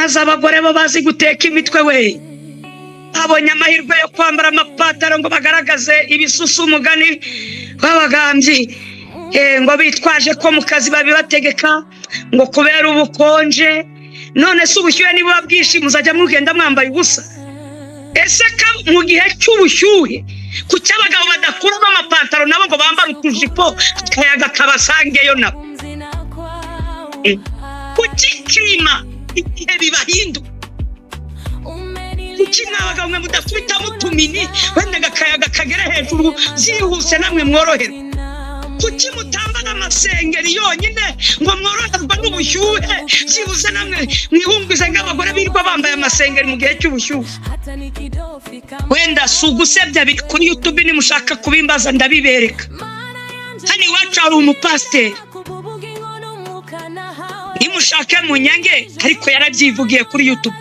Maze abagore bo bazi guteka imitwe we, babonye amahirwe yo kwambara amapataro ngo bagaragaze ibisusu, umugani w'abagambyi. Ngo bitwaje ko mu kazi babibategeka, ngo kubera ubukonje. None se ubushyuhe nibuba bwinshi, muzajya mugenda mwambaye ubusa? Ese ka mu gihe cy'ubushyuhe kuki abagabo badakuramo amapantaro nabo ngo bambare utujipo, akayaga kabasangeyo nabo? Kuki climat igihe bibahinduka? Kuki mwa bagabo mwe mudakubitamo utumini, wenda akayaga kagera hejuru byihuse, namwe mworoherwa? Kuki mutambara amasengeri yonyine ngo mworoherwa n'ubushyuhe, byibuze namwe mwihumbize nk'abagore birirwa bambaye amasengeri mu gihe cy'ubushyuhe? Wenda si ugusebya, biri kuri YouTube, nimushaka kubimbaza ndabibereka. Hano iwacu hari umupasiteri, nimushake munyange, ariko yarabyivugiye kuri YouTube.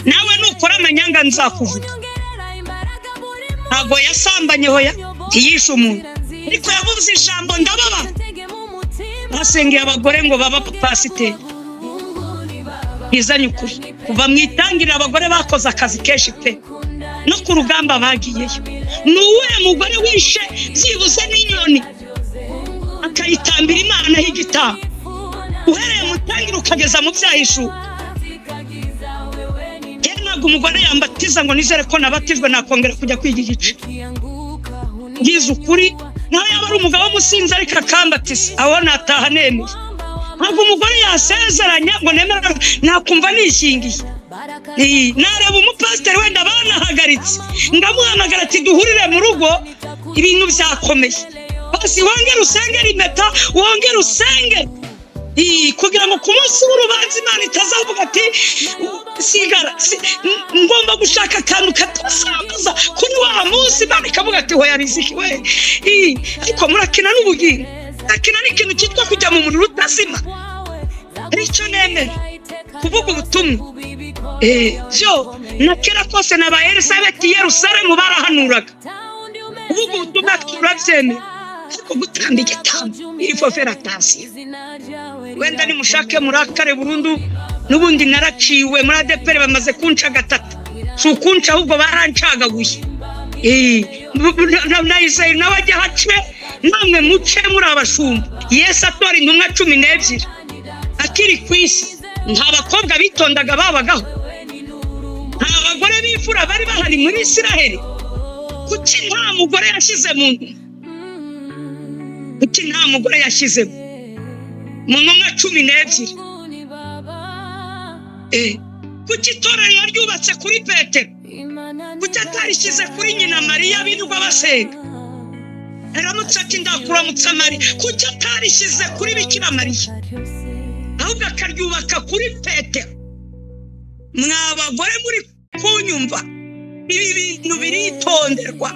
Nawe nukora amanyanga nzakuvuga. Ntabwo yasambanye, hoya, ntiyishe umuntu, ariko yavuze ijambo ndababara. Basengeye abagore ngo baba pasiteri. Bizanye ukuri, kuva mu itangiriro abagore bakoze akazi kenshi pe, no ku rugamba bagiyeyo. Ni uwuhe mugore wishe byibuze n'inyoni akayitambira Imana y'igitambo, uhereye mu itangiriro ukageza mu byahishuka? Rero ntabwo umugore yambatiza ngo nizere ko nabatijwe nakongera kujya kwiga igice. Ngize ukuri, nawe yaba ari umugabo w'umusinzi ariko akambatiza, aho nataha nemeye. Ntabwo umugore yasezeranya ngo nemere, nakumva nishingiye. Nareba umupasiteri wenda banahagaritse, ndamuhamagara ati: "Duhurire mu rugo, ibintu byakomeye." Basi wongere usengere impeta, wongere usenge, kugira ngo ku munsi w'urubanza Imana itazavuga ati: "Sigara." Ngomba gushaka akantu katasambaza kuri wa munsi, Imana ikavuga ati: "Hoya Riziki we." Ariko murakina n'ubugingo, murakina n'ikintu cyitwa kujya mu muriro utazima. Aricyo nemera, kuvuga ubutumwa. Byo na kera kose na ba Elisabeti i Yerusalemu barahanuraga. Kuvuga ubutumwa turabyemera, ariko gutamba igitambo, il faut faire attention. Wenda nimushake murakare burundu, n'ubundi naraciwe muri ADEPR, bamaze kunca gatatu. Si ukunca, ahubwo barancagaguye. Na Isayi nawe ajya hace, namwe muce muri abashumba. Yesu atora intumwa 12 akiri ku isi, nta bakobwa bitondaga babagaho? Nta bagore b'imfura bari bahari muri Isiraheli? Kuki nta mugore yashyize mu ntumwa? Kuki nta mugore yashyizemo mu ntumwa 12? Kuki itorero yaryubatse kuri Petero? Kuki atarishyize kuri nyina Mariya birirwa basenga? Aramutse ati: "Ndakuramutsa Mariya." Kuki atarishyize kuri Bikira Mariya, ahubwo akaryubaka kuri Petero? Mwa bagore muri kunyumva, ibi bintu biritonderwa.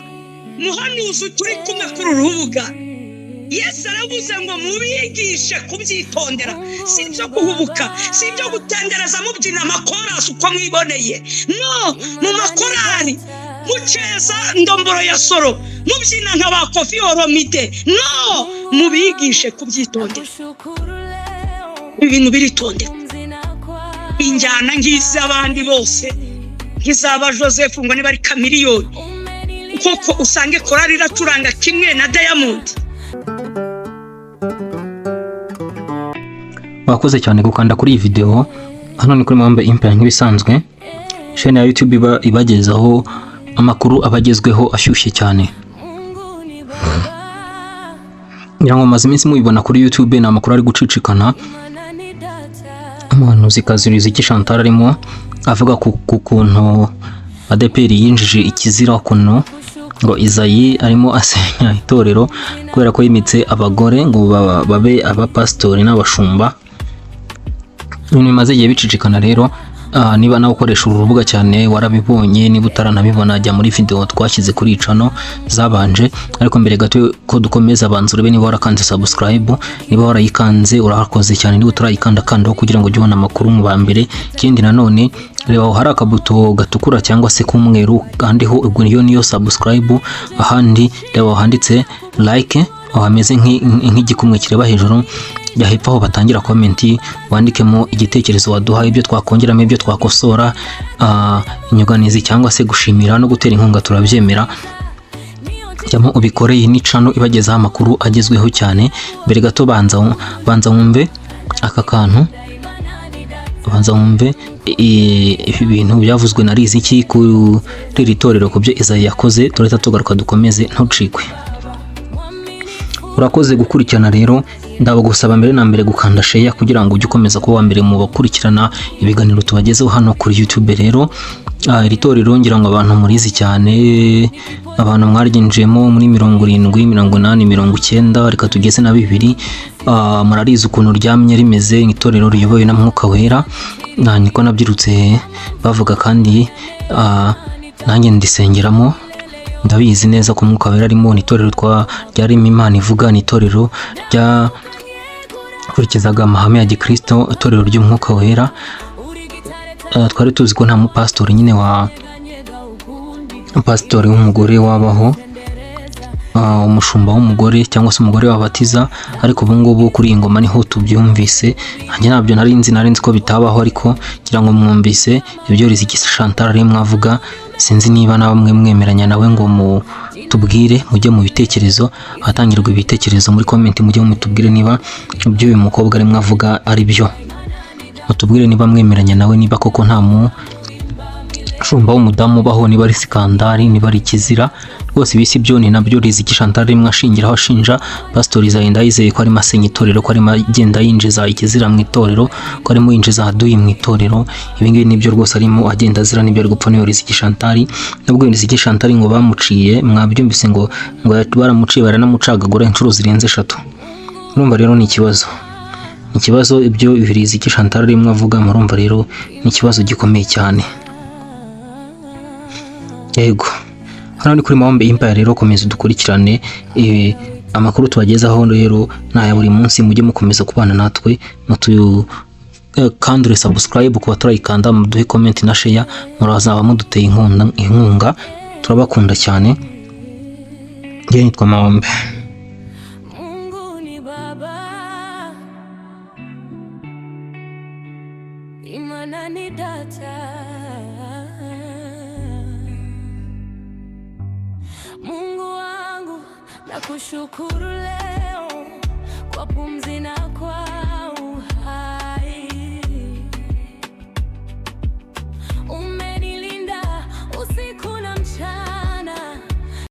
Muhanuzi turi kumwe kuri uru rubuga, Yesu aravuze ngo mubigishe kubyitondera. Si ibyo guhubuka, si ibyo gutendereza mubyina amakorasi uko mwiboneye, no mu makorari muceza ndomboro ya soro, mubyina nka ba Koffi Olomide. No mubigishe kubyitondera. Ibintu biritonderwa. Injyana nk'iz'abandi bose, nk'izaba Joseph, ngo niba ari Chameleone koko, usange korari iracuranga kimwe na Diamond. Wakoze cyane gukanda kuri iyi video. Hano ni kuri Mwambe Empire nk'ibisanzwe, chaîne ya YouTube iba ibagezaho amakuru aba agezweho ashyushye cyane. Ngira ngo mumaze iminsi mubibona kuri YouTube, ni amakuru ari gucicikana. Umuhanuzikazi Riziki Chantal arimo avuga ku kuntu ADEPR yinjije ikizira, ukuntu ngo Izayi arimo asenya itorero kubera ko yimitse abagore ngo babe abapasitori n'abashumba. Ibintu bimaze igihe bicicikana rero. Niba nawe ukoresha uru rubuga cyane warabibonye, niba utaranabibona jya muri video twashyize kuri channel zabanje. Ariko mbere gato ko dukomeza, banza urebe niba warakanze subscribe. Niba warayikanze urakoze cyane, niba utarayikanda kandaho kugira ngo ujye ubona amakuru mu ba mbere. Ikindi nanone, reba aho hari akabuto gatukura cyangwa se k'umweru kandiho, ubwo niyo niyo subscribe. Ahandi reba aho handitse like, aho hameze nk'igikumwe kireba hejuru. Jya hepfo aho batangira comment, wandikemo igitekerezo waduha, ibyo twakongeramo, ibyo twakosora, inyunganizi cyangwa se gushimira no gutera inkunga turabyemera. Jyamo ubikore. Iyi ni channel ibagezaho amakuru agezweho cyane. Mbere gato banza wumve aka kantu, banza wumve ibi bintu byavuzwe na Riziki kuri iri torero, ku byo Izayi yakoze. Turahita tugaruka dukomeze, ntucikwe. Urakoze gukurikirana. Rero ndabagusaba mbere na mbere gukanda share kugira ngo ujye ukomeza kuba wa mbere mu bakurikirana ibiganiro tubagezeho hano kuri YouTube. Rero iri torero ngira ngo abantu murizi cyane, abantu mwaryinjiyemo muri 70, 80, 90, reka tugeze na 2000, murarizi ukuntu ryamye rimeze, itorero riyobowe na Mwuka Wera. Niko nabyirutse bavuga, kandi nanjye ndisengeramo, ndabizi neza ko Mwuka Wera arimo. Ni itorero ryarimo Imana ivuga, ni itorero ryakurikizaga amahame ya gikristo, itorero ry'Umwuka Wera. Twari tuzi ko nta mupasitori nyine wa pasitori w'umugore wabaho, umushumba w'umugore cyangwa se umugore wabatiza, ariko ubu ngubu kuri iyi ngoma niho tubyumvise. Nanjye ntabyo nari nzi, nari nzi ko bitabaho, ariko ngira ngo mwumvise ibyo Riziki Chantal arimo avuga. Sinzi niba namwe mwemeranya nawe ngo mutubwire, mujye mu bitekerezo, ahatangirwa ibitekerezo muri comment, mujye mutubwire niba ibyo uyu mukobwa arimo avuga ari byo. Mutubwire niba mwemeranya nawe, niba koko nta mushumba w'umudamu ubaho, niba ari scandale, niba ari ikizira. Rwose ibi si byo, ni nabyo Riziki Chantal arimo ashingiraho ashinja Pasitori Izayi Ndayizeye ko arimo asenya itorero, ko arimo agenda yinjiza ikizira mu itorero, ko arimo yinjiza ahaduyi mu itorero. Ibi ngibi nibyo rwose arimo agenda azira, nibyo ari gupfa n'iyo Riziki Chantal. Nubwo Riziki Chantal ngo bamuciye, mwabyumvise, ngo baramuciye, baranamucagagura inshuro zirenze eshatu. Urumva rero ni ikibazo, ni ikibazo ibyo Riziki Chantal arimo avuga. Murumva rero ni ikibazo gikomeye cyane. Yego, hano ni kuri Mahombe Empire. Rero komeza udukurikirane, amakuru tubagezaho rero ni aya buri munsi. Mujye mukomeza kubana natwe, mutu kandure subscribe kuba turayikanda, muduhe comment na share, murazaba muduteye inkunga. Turabakunda cyane. Njye nitwa Mahombe. Mungu ni Baba, Imana ni Data. Mungu wangu, nakushukuru leo kwa pumzi na kwa